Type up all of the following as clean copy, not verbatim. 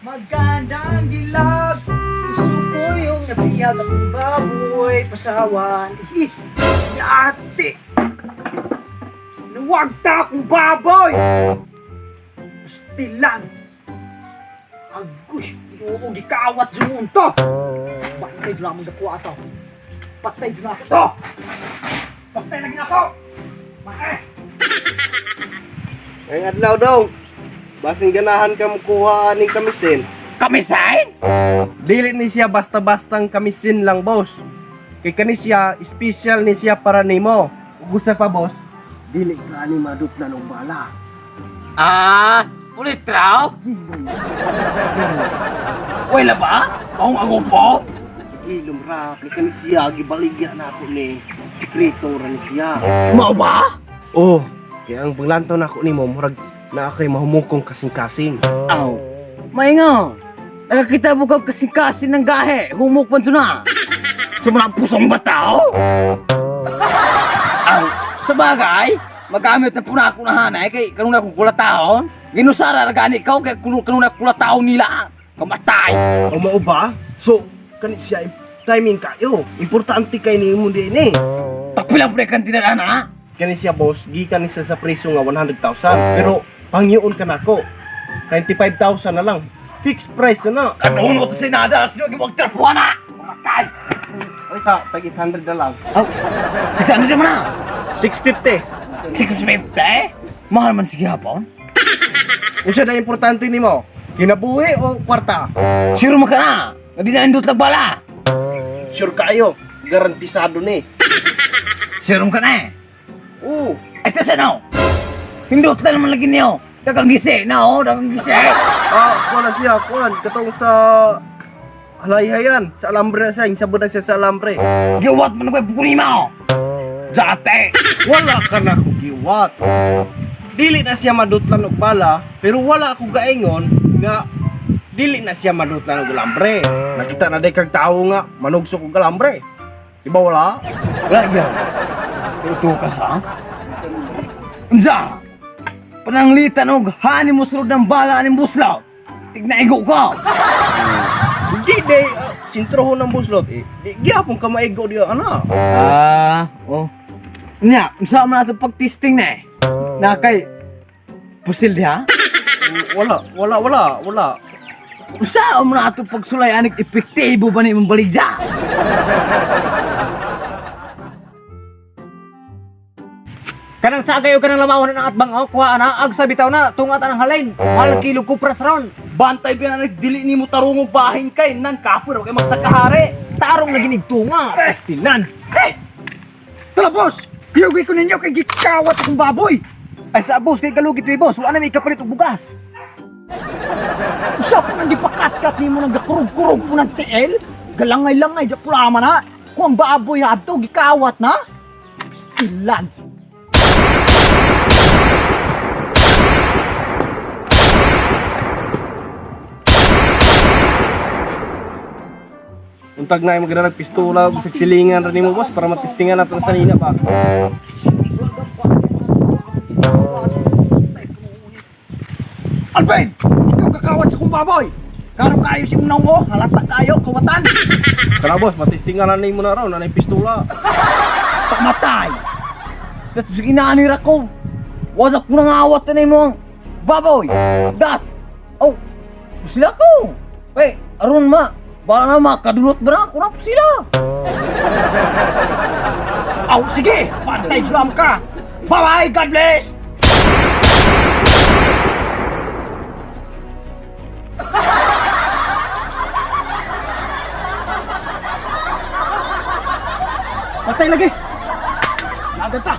Magandang dilag. Gusto ko yung nabiyag akong baboy. Pasawan. Ih, yate. Nawag ta akong baboy. Pastilan. Aguy, ginoo, gikawat dyan to. Patay dyan lamang dakuha to. Patay dyan ako to. Patay lagi ako. Mae. Ang adlaw daw. Basing ganahan ka mukuha aning kamisin. Kamisain? Dili ni siya basta-bastang kamisin lang, boss. Kay kani siya, special ni siya para nimo. Ug usa pa, boss, dili ka ani madutlan og bala. Ah, ulit raw? Wala ba? Maong ako po? Ilom ra, kay kani siya gibaligya na ako ni si Kristo ra ni siya. Mao ba? Oh, kaya ang panglantaw na ako nimo murag naa kay mahumukong kasing-kasing. Aw, maingaw. Nakakita mo kang kasing-kasing ng gahe. Humok man na. Sumula pusong batao? Aw, sa bagay, magamit na puna ako na hanay kay kanuna akong kulataon. Ginusara ra gani ikaw kay kanuna kulataon nila. Kamatay. O mao ba? So, kani siya timing kayo. Importante kay nimo din eh. Pagpila po na kantidad ana. Kani siya boss, gikan ni siya sa presyo nga 100,000. Pero pangyoon ka nako. 95,000 na lang. Fixed price na na. Kanuno to sinada, sino yung magtrapuan na? Kamatay. Ay ta, tag 800 na lang. Aw, 600 naman na. 650. 650? Mahal man sige hapon. Usa na importante nimo? Kinabuhi o kwarta? Sure man ka na. Nga di na indot lang bala. Sure kayo, garantisado ni. Sure man ka na eh. Oo. Ay, tasa na. Hindot lang naman lagi niyo. Dagang gisi na oh, dagang gisi. Ah, kuan na siya, kuan katong sa halayhayan, sa alambre na siya, yung sabon na siya sa alambre. Giwat man ko pukulima oh. Jate. Wala ka na ko giwat. Dili na siya madutlan og bala, pero wala ako gaingon nga dili na siya madutlan og alambre. Nakita na day kag tawo nga manugsok og alambre. Di ba wala? Wala gyud. Tutukas ha? Unsa? Pananglitan og hani mo sulod ng bala ani buslaw. Tignaigo ka. Hindi day sintroho ng buslot eh. Di gyapon ka maigo diya ana. Ah, oh. Nya, unsa man ato pag-testing na eh? Na kay pusil diha? Wala, wala, wala, wala. Unsa man ato pagsulay anig epektibo ba ni imong baligya? Kanang sa kayo kanang lamawan ng atbang oh, kuha na ag sa bitaw na tungat ang halin. Mahal kilo kupras ron. Bantay pa na nagdili ni mo tarungog bahin kay nan kapoy raw kay magsakahari. Tarong na ginigtunga. Pastilan. Hey! Tala boss! Kiyugay ko ninyo kay gikawat akong baboy. Ay sa boss kay galugit mi boss, wala na may kapalit og bugas. Usa po nang gipakatkat nimo nang gakurog-kurog po ng TL. Galangay-langay di pulama na. Kung ang baboy adto gikawat na. Pastilan. Untag na yung magdala pistola ug silingan ra nimo boss para matistingan nato sa nina pa. Alvin! Ikaw kakawat sa kong baboy! Karo kayo si Munong oh, halata tayo, kawatan! Tara boss, matistingan na nimo na raw na pistola. Pamatay! Dat sige na ani ra ko. Wasak ko nang awat na imong baboy. Dat. Oh. Sila ko. Hey, aron ma. Bala na makadulot ba na? Kurap sila. Aw, sige! Pantay sulam ka! Bye-bye! God bless! Patay lagi! Lagat ta!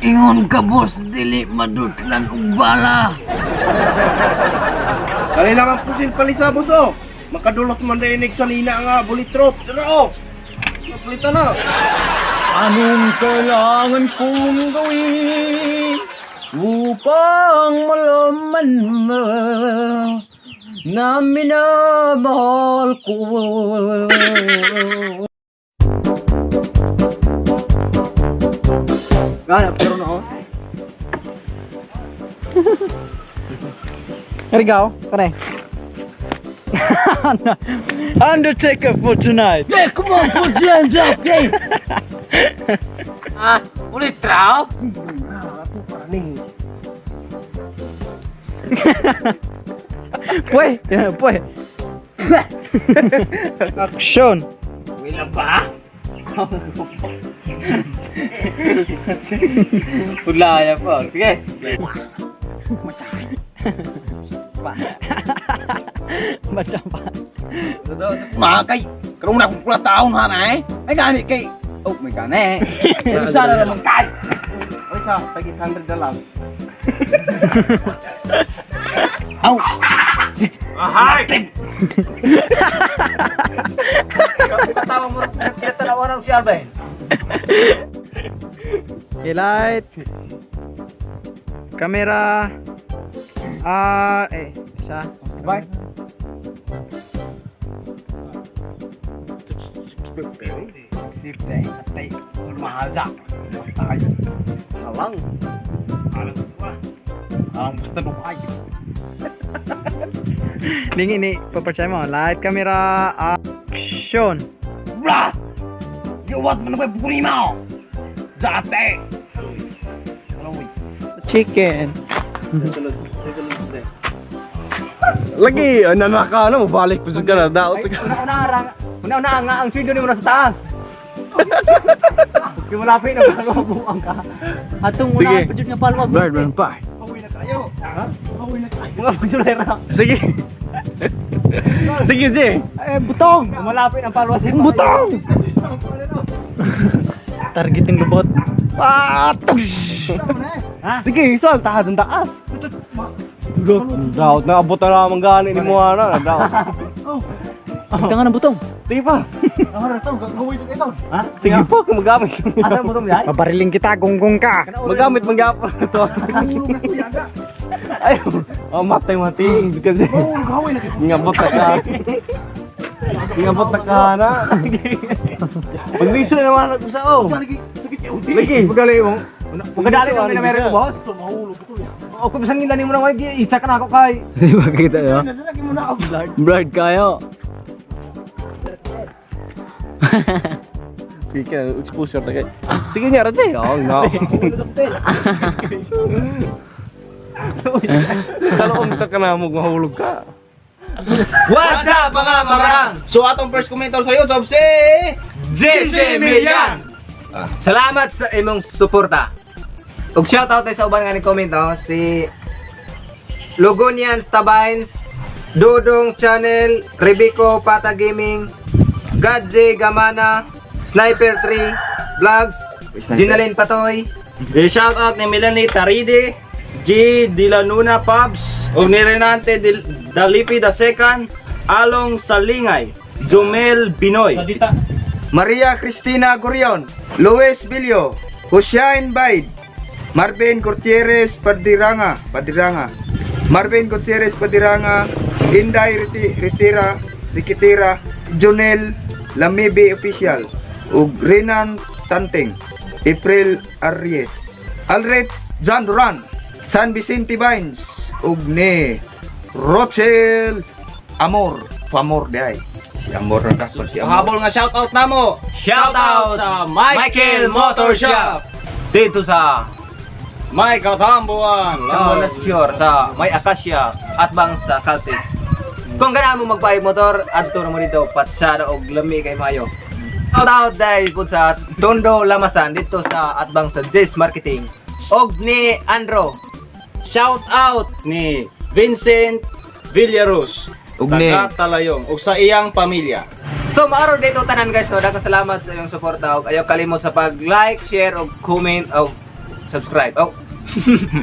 Ingon ka boss, dili madutlan og bala. Kani lang ang pusil palisa boss oh. Makadulot man dinig sa nina nga bullet drop. Dira oh. Napalitan na. Anong kailangan kong gawin upang malaman mo na minamahal ko? Gana, pero na oh. Here kare. Undertaker for tonight. Yeah, come on, put your hands up, yeah. Ah, ulit trap. Pwe, pwe. Action. Wala ba? Pudlaya pa. Sige. Baca pa. Mga kay, karoon na akong pula taon ha na eh. May gani kay, oh may gani. Pero sana naman kay. Oy ka, tag 800 na lang. Aw, Ahay! Katawa mo rin pinatanawan si Alvin. Okay, light. Kamera. Ah, eh, isa. Bye. Sifte, atay, mahal sa. Ay, halang. Alang basta. Alang basta dumay. Lingi ni, paperchay mo. Light, camera, action. Brat! Giwat mo na ko'y pukuli mo! Dati! Chicken. Lagi, nanaka na, mabalik pa ka na, daot ka. Una-una nga, una-una nga ang sweldo ni mo nasa taas. Kung malapit na bago buang ka. Atong Sige. una pa jud nga palwa. Bird, bird, pa. Mga pagsulera. Sige. Sige, Jay. Eh, butong! Malapit ang palwa. Butong! Target ng lubot. Ah, tush! Sige, isal, taas ang taas. Daot, naabot na naman gani ni Moana. Daot. Kita nga ng butong. Sige pa. Ha? Sige pa, kung magamit. Asa butong yan? Mabariling kita, gonggong ka. Magamit, manggapon na to. Ay, oh, matay mating kasi. Ngabot na ka. Ngabot na ka na. Pagliso naman ako sa oh. Lagi, Magaling mo. Magadali na may Amerika, boss. O kung bisan nila nimo na ngay itsa ka na ako kay. Di ba kita yun? Blurred kayo. Sige, exposure na kayo. Sige niya, Rajay. Oh, no. Sa loob ta ka na mo mahulog ka. What's up, mga marang? So atong first commenter sa YouTube si JC Millán. Salamat sa imong suporta. Ug shoutout tayo sa uban nga ni comment oh, si Lugonian Stabines, Dudong Channel, Rebico Pata Gaming, Gadze Gamana, Sniper 3, Vlogs, Ginaline Patoy, Di shoutout ni Melanie Taride, G. Dilanuna Pubs, ug ni Renante Dalipi the Second, Along Salingay, Jumel Binoy. Maria Cristina Gurion, Luis Bilio, Hussein Baid, Marvin Gutierrez Padiranga, Padiranga, Marvin Gutierrez Padiranga, Inday Retira, Rikitira, Jonel Lamibi Official, ug Renan Tanting, April Aries, Alrich John Duran, San Vicente Vines, ug ni Rochel Amor, Famor di ay. Si Amor ang kason si Amor. Pahabol nga shoutout namo. Shoutout sa Michael Motor Shop. Dito sa Mike Katambuan. Zamboanga Secure sa May Acacia at bang sa Caltex. Kung ganahan mo magpahig motor, adto na mo dito patsada og lami kay mayo. Shout out dahil po sa Tondo Lamasan dito sa atbang sa J's Marketing. Og ni Andro. Shoutout ni Vincent Villarus. Ug ni- Taga Talayong ug sa iyang pamilya. So maaro dito tanan guys, so daghang salamat sa iyong suporta og ayaw kalimot sa pag-like, share og comment og subscribe. Oh.